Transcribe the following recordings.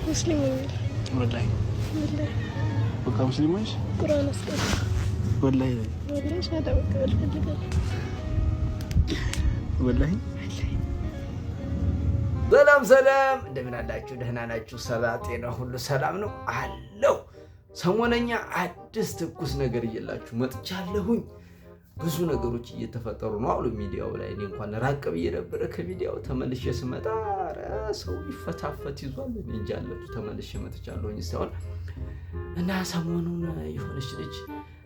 ሙስሊም ወላሂ በቃ ሙስሊም ሆንሽ? ቁርአን አስቀራ። ወላሂ ወላሂ ሻሃዳ መቀበል እፈልጋለሁ። ወላሂ። ሰላም ሰላም፣ እንደምን አላችሁ? ደህና ናችሁ? ሰላም ጤና ሁሉ ሰላም ነው አለው። ሰሞነኛ አዲስ ትኩስ ነገር እየላችሁ መጥቻለሁኝ። ብዙ ነገሮች እየተፈጠሩ ነው አሉ ሚዲያው ላይ። እኔ እንኳን ራቅ ብዬ ነበረ ከሚዲያው፣ ተመልሼ ስመጣ ኧረ ሰው ይፈታፈት ይዟል። እኔ እንጃ አለቱ ተመልሼ መጥቻለሁኝ ሳይሆን እና ሰሞኑን የሆነች ልጅ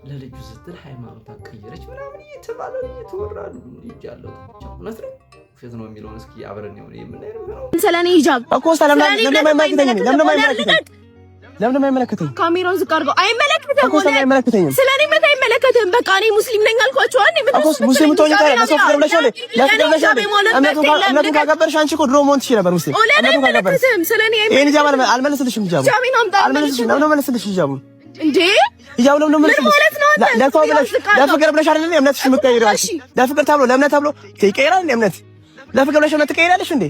ለልጁ ስትል ሃይማኖት አቀየረች ምናምን እየተባለ እየተወራ ነው። እንጃ አለቱ ብቻ እውነት ነው ውሸት ነው የሚለውን እስኪ አብረን የሆነ የምናየው ነው። ስለኔ ሂጃብ እኮ ሰላም ለምን አይመለከተኝም? ለምን አይመለከተኝም? ካሜራውን ዝቅ አድርገው። አይመለከትም እኮ ሰላም አይመለከተኝም። ስለኔ እምነት አይመለከትም። በቃ እኔ ሙስሊም ነኝ አልኳቸው። አንዴ እኮ ሙስሊም ትሆኚ ታዲያ ለሰው ፍቅር ብለሽ አይደል? ለፍቅር ብለሽ አይደል? እምነቱን ካከበርሽ አንቺ እኮ ድሮ መሆን ትችይ ነበር ሙስሊም። እምነቱን ካከበርሽ ስለኔ ይሄን ሂጃብ አልመለስልሽም። ሂጃቡን ሂጃቤን አምጣ። አልመለስልሽም። ለምን አልመለስልሽ ሂጃቡን? እንዴ ሂጃቡን ለምን ምን ማለት ነው? አንተ ለሰው ብለሽ ለፍቅር ብለሽ አይደል እምነትሽ የምትቀይሪው አንቺ? ለፍቅር ተብሎ ለእምነት ተብሎ ይቀየራል እንዴ እምነት? ለፍቅር ብለሽ እምነት ትቀይራለሽ እንዴ?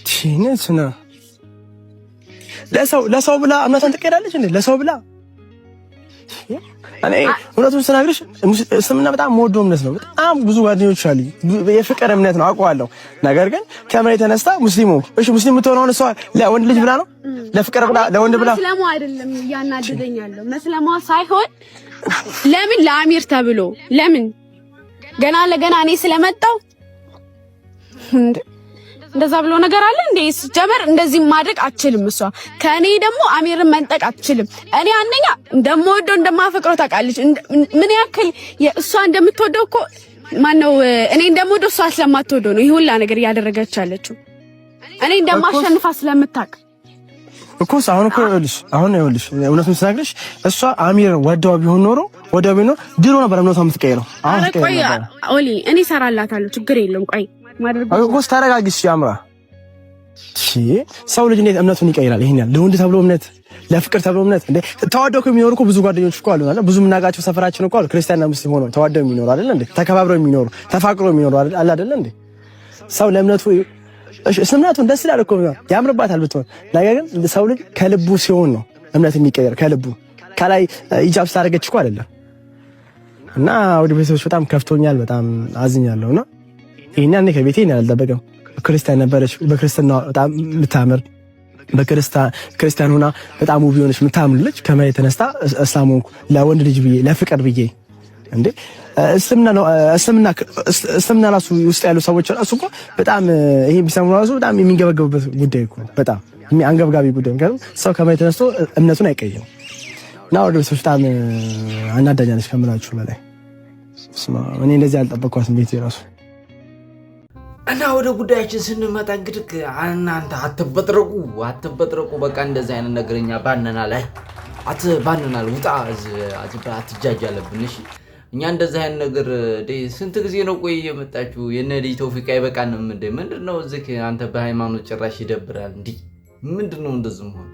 ቲነስና ለሰው ለሰው ብላ እምነቷን ትቀይራለች እንዴ? ለሰው ብላ። እኔ እውነቱን ስናግርሽ እስልምና በጣም የምወደው እምነት ነው። በጣም ብዙ ጓደኞች አሉኝ። የፍቅር እምነት ነው አውቀዋለሁ። ነገር ግን ከመሬት ተነስታ ሙስሊሙ እሺ ሙስሊም የምትሆነው እሷ ለወንድ ልጅ ብላ ነው፣ ለፍቅር ብላ ለወንድ ብላ መስለሟ አይደለም እያናደደኝ ያለው መስለሟ ሳይሆን ለምን ለአሚር ተብሎ ለምን ገና ለገና እኔ ስለመጣው እንደዛ ብሎ ነገር አለ እንዴ? ሲጀመር እንደዚህ ማድረግ አትችልም። እሷ ከእኔ ደግሞ አሚርን መንጠቅ አትችልም። እኔ አንደኛ እንደምወደው እንደማፈቅረው ታውቃለች። ምን ያክል እሷ እንደምትወደው እኮ ማነው እኔ እንደምወደው እሷ ስለማትወደው ነው ይህ ሁላ ነገር እያደረገች ያለችው። እኔ እንደማሸንፋ ስለምታውቅ እኮ አሁን እኮ ይኸውልሽ፣ አሁን ይኸውልሽ እውነቱን ስነግርሽ እሷ አሚር ወደው ቢሆን ኖሮ ወደው ቢሆን ኖሮ ድሮ ነበር እምነቷን የምትቀይረው። አሁን ቆይ ኦሊ እኔ እሰራላታለሁ፣ ችግር የለውም። ቆይ እኮ ተረጋጊ። እሺ አምራ፣ ሰው ልጅ እንዴት እምነቱን ይቀይራል? ይሄን ያህል ለወንድ ተብሎ እምነት፣ ለፍቅር ተብሎ እምነት እንዴ? ተዋደው የሚኖሩ እኮ ብዙ ጓደኞች እኮ አሉ አይደል? ብዙ የምናውቃቸው ሰፈራችን እኮ አሉ፣ ክርስቲያንና ሙስሊም ሆነው ተዋደው የሚኖሩ አይደል እንዴ? ተከባብረው የሚኖሩ ተፋቅረው የሚኖሩ አይደል አይደል እንዴ? ሰው ለእምነቱ እሺ፣ እስልምናቱን ደስ ይላል እኮ ያምርባታል ብትሆን፣ ነገር ግን ሰው ልጅ ከልቡ ሲሆን ነው እምነት የሚቀየር። ከልቡ ከላይ ሂጃብ ስላደረገች እኮ አይደለም። እና ወደ ቤተሰቦች በጣም ከፍቶኛል፣ በጣም አዝኛለሁና ይሄን እኔ ከቤቴ ነው ያልጠበቀው። ክርስቲያን ነበረች፣ በክርስትና በጣም የምታምር በክርስቲያን ሆና በጣም ውብ የሆነች የምታምር ልጅ ከመሬት ተነስታ እስላም ሆንኩ ለወንድ ልጅ ብዬ ለፍቅር ብዬ እንዴ እስልምና ነው እስልምና እስልምና ራሱ ውስጥ ያሉ ሰዎች ራሱ እኮ በጣም ይሄ ቢሰሙ ራሱ በጣም የሚንገበገቡበት ጉዳይ እኮ በጣም አንገብጋቢ ጉዳይ። ምክንያቱም ሰው ከመሬት ተነስቶ እምነቱን አይቀይርም። እና ወደ ቤተሰቦች በጣም አናዳኛለች ከምላችሁ በላይ። እኔ እንደዚህ አልጠበቅኳትም ቤቴ ራሱ። እና ወደ ጉዳያችን ስንመጣ እንግዲህ እናንተ አትበጥረቁ፣ አትበጥረቁ። በቃ እንደዚህ አይነት ነገረኛ ባነናል፣ አይ አትባነናል፣ ውጣ፣ አትጃጃለብን። እሺ እኛ እንደዚህ አይነት ነገር ስንት ጊዜ ነው ቆይ እየመጣችሁ የነ ልጅ ተውፊቅ አይበቃንም እንዴ? ምንድን ነው እዚህ አንተ በሃይማኖት ጭራሽ ይደብራል። እንዲህ ምንድን ነው እንደዚህ መሆን?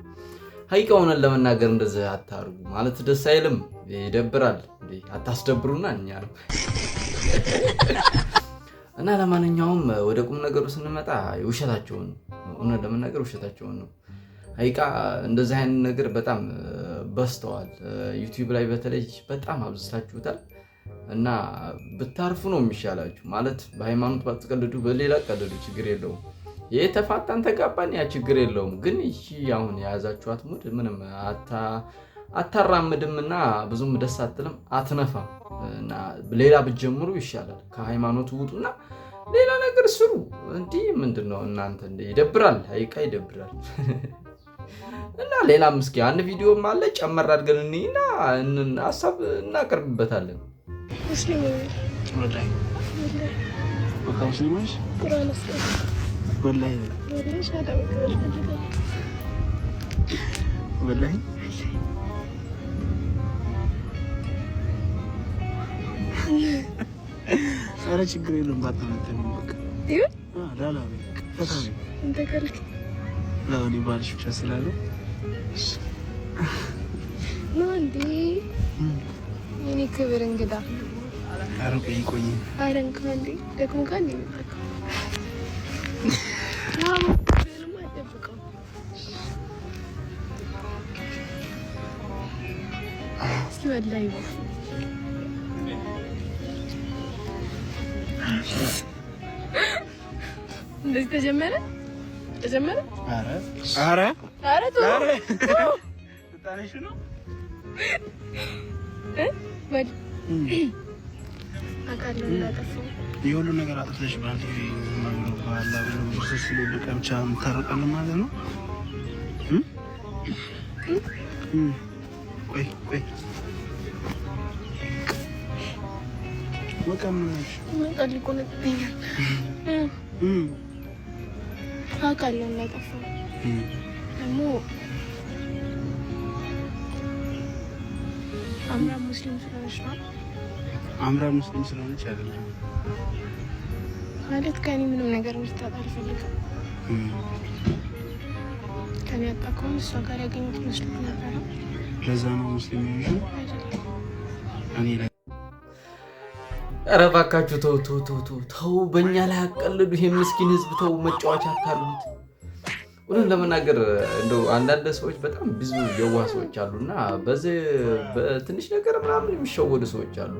ሀቂቃ ሆነን ለመናገር እንደዚህ አታርጉ ማለት ደስ አይልም፣ ይደብራል። አታስደብሩና እኛ ነው እና ለማንኛውም ወደ ቁም ነገሩ ስንመጣ ውሸታቸውን ነው። እውነት ለመናገር ውሸታቸውን ነው። ሀቂቃ እንደዚህ አይነት ነገር በጣም በዝተዋል። ዩቲዩብ ላይ በተለይ በጣም አብዝታችሁታል። እና ብታርፉ ነው የሚሻላችሁ። ማለት በሃይማኖት ባትቀልዱ፣ በሌላ ቀልዱ፣ ችግር የለውም። ይህ ተፋታን ተጋባን ያ ችግር የለውም። ግን ይቺ አሁን የያዛችኋት mood ምንም አታራምድም እና ብዙም ደስ አትልም፣ አትነፋም። እና ሌላ ብትጀምሩ ይሻላል። ከሃይማኖቱ ውጡና ሌላ ነገር ስሩ። እንዲህ ምንድን ነው እናንተ? ይደብራል፣ ሀቂቃ ይደብራል። እና ሌላም እስኪ አንድ ቪዲዮም አለ ጨመር አድርገን እንይና ሀሳብ እናቀርብበታለን። ሙስሊም ወላሂ በቃ ሙስሊም ሆንሽ? ቁርአን አስቀራ። ወላሂ ወላሂ ሻሃዳ መቀበል እፈልጋለሁ። ወላሂ። ኧረ ችግር የለውም ባታመጣኝ በቃ ላላ ፈታ አንተ ካልክ እኔ ባልሽ ብቻ ስላለ ነው እንዴ? የኔ ክብር እንግዳ። ኧረ ቆይ ቆይ። ኧረ እንካ እንዴ ደግሞ ካንዴ ወላሂ። እንደዚህ ተጀመረ ተጀመረ። ኧረ ኧረ ኧረ ተው። ተጣለሽ ነው። በል አውቃለሁ እንዳጠፋሁ። የሁሉ ነገር አጥፍተሽ በአንድ ዝም ብሎ በአላህ ብሎ ክርስቶስ ስለወደቀ ብቻ እንታረቃለን ማለት ነው? ቆይ ቆይ በቃ ምን ሆነሽ? ቃል ይቆነጥጠኛል። አውቃለሁ እንዳጠፋሁ። ደግሞ አምራ ሙስሊም ስለሆነች ነው። አምራ ሙስሊም ስለሆነች አይደለም። ማለት ከእኔ ምንም ነገር እንድታጣ አልፈልግም። ከእኔ ያጣ ከሆነ እሷ ጋር ያገኙት መስሎት ነበረ። ለዛ ነው ሙስሊም የሆንሽው? አይደለም። እኔ ላይ ኧረ እባካችሁ ተው ተው ተው ተው ተው፣ በእኛ ላይ አቀልዱ። ይሄ ምስኪን ህዝብ ተው፣ መጫወቻ አታርጉት። እውነት ለመናገር እንደው አንዳንድ ሰዎች በጣም ብዙ የዋህ ሰዎች አሉና በዚህ በትንሽ ነገር ምናምን የሚሸወዱ ሰዎች አሉ።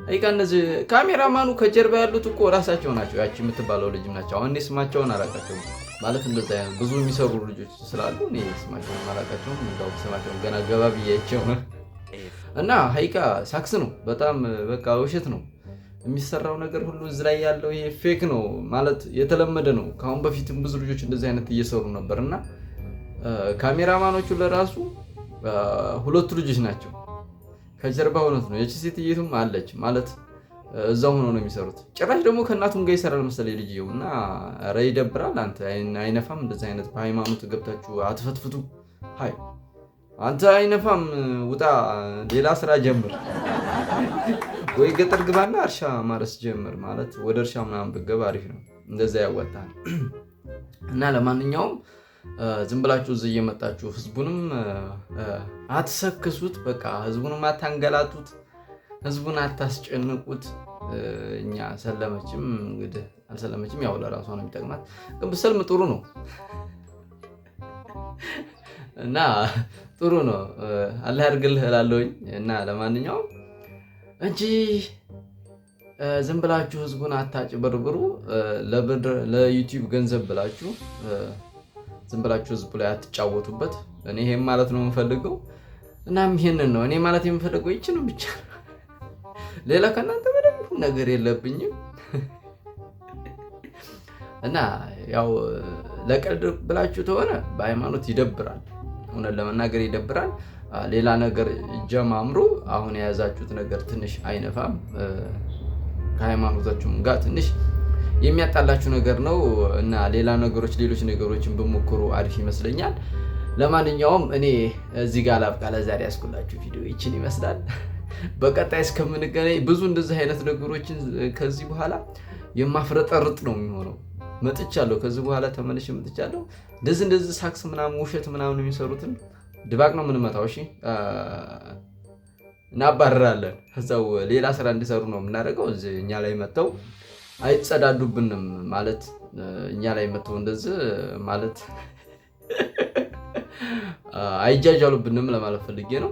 አይካ እነዚህ ካሜራማኑ ከጀርባ ያሉት እኮ ራሳቸው ናቸው። ያቺ የምትባለው ልጅም ናቸው። አሁን እኔ ስማቸውን አላውቃቸውም። ማለት እንደዛ አይነት ብዙ የሚሰሩ ልጆች ስላሉ እኔ ስማቸውን አላውቃቸውም። እንደው ስማቸውን ገና ገባ ብያቸው እና ሀይቃ ሳክስ ነው። በጣም በቃ ውሸት ነው የሚሰራው ነገር ሁሉ እዚህ ላይ ያለው ይሄ fake ነው ማለት የተለመደ ነው። ከአሁን በፊትም ብዙ ልጆች እንደዚህ አይነት እየሰሩ ነበር እና ካሜራማኖቹ ለራሱ ሁለቱ ልጆች ናቸው ከጀርባ እውነት ነው። የቺ ሴትየቱም አለች ማለት እዛው ሆኖ ነው የሚሰሩት። ጭራሽ ደግሞ ከእናቱም ጋር ይሰራል መሰለኝ ልጅየው እና ኧረ ይደብራል። አንተ አይነፋም። እንደዚህ አይነት በሃይማኖት ገብታችሁ አትፈትፍቱ። ሀይ አንተ አይነፋም፣ ውጣ፣ ሌላ ስራ ጀምር ወይ ገጠር ግባና እርሻ ማረስ ጀምር። ማለት ወደ እርሻ ምናምን ብገባ አሪፍ ነው፣ እንደዛ ያዋጣል። እና ለማንኛውም ዝም ብላችሁ እዚህ እየመጣችሁ ህዝቡንም አትሰክሱት። በቃ ህዝቡንም አታንገላቱት፣ ህዝቡን አታስጨንቁት። እኛ ሰለመችም እንግዲህ አልሰለመችም፣ ያው ለራሷ ነው የሚጠቅማት። ግን ብሰልም ጥሩ ነው እና ጥሩ ነው። አላህ ያድርግልህ እላለሁኝ። እና ለማንኛውም እንጂ ዝም ብላችሁ ህዝቡን አታጭበርብሩ። ለዩቲዩብ ገንዘብ ብላችሁ ዝም ብላችሁ ህዝቡ ላይ አትጫወቱበት። እኔ ይሄን ማለት ነው የምፈልገው። እናም ይሄንን ነው እኔ ማለት የምፈልገው፣ ይችንም ብቻ ነው። ሌላ ከእናንተ ምንም ነገር የለብኝም። እና ያው ለቀልድ ብላችሁ ተሆነ በሃይማኖት ይደብራል፣ እውነት ለመናገር ይደብራል። ሌላ ነገር ጀማምሩ። አሁን የያዛችሁት ነገር ትንሽ አይነፋም፣ ከሃይማኖታችሁም ጋር ትንሽ የሚያጣላችሁ ነገር ነው እና ሌላ ነገሮች ሌሎች ነገሮችን ብሞክሩ አሪፍ ይመስለኛል። ለማንኛውም እኔ እዚህ ጋር ላብቃ። ለዛሬ ያስኩላችሁ ቪዲዮ ይችን ይመስላል። በቀጣይ እስከምንገናኝ ብዙ እንደዚህ አይነት ነገሮችን ከዚህ በኋላ የማፍረጠርጥ ነው የሚሆነው። መጥቻለሁ፣ ከዚህ በኋላ ተመልሼ መጥቻለሁ። እንደዚህ እንደዚህ ሳክስ ምናምን ውሸት ምናምን የሚሰሩትን ድባቅ ነው የምንመታው። እሺ እናባረራለን። ከዛው ሌላ ስራ እንዲሰሩ ነው የምናደርገው። እዚህ እኛ ላይ መጥተው አይጸዳዱብንም ማለት እኛ ላይ መጥተው እንደዚህ ማለት አይጃጃሉብንም ለማለት ፈልጌ ነው።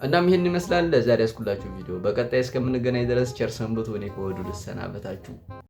እናም ይሄን ይመስላል ለዛሬ ያስኩላችሁ ቪዲዮ። በቀጣይ እስከምንገናኝ ድረስ ቸር ሰንብቱ። እኔ ከወዱ ልሰናበታችሁ።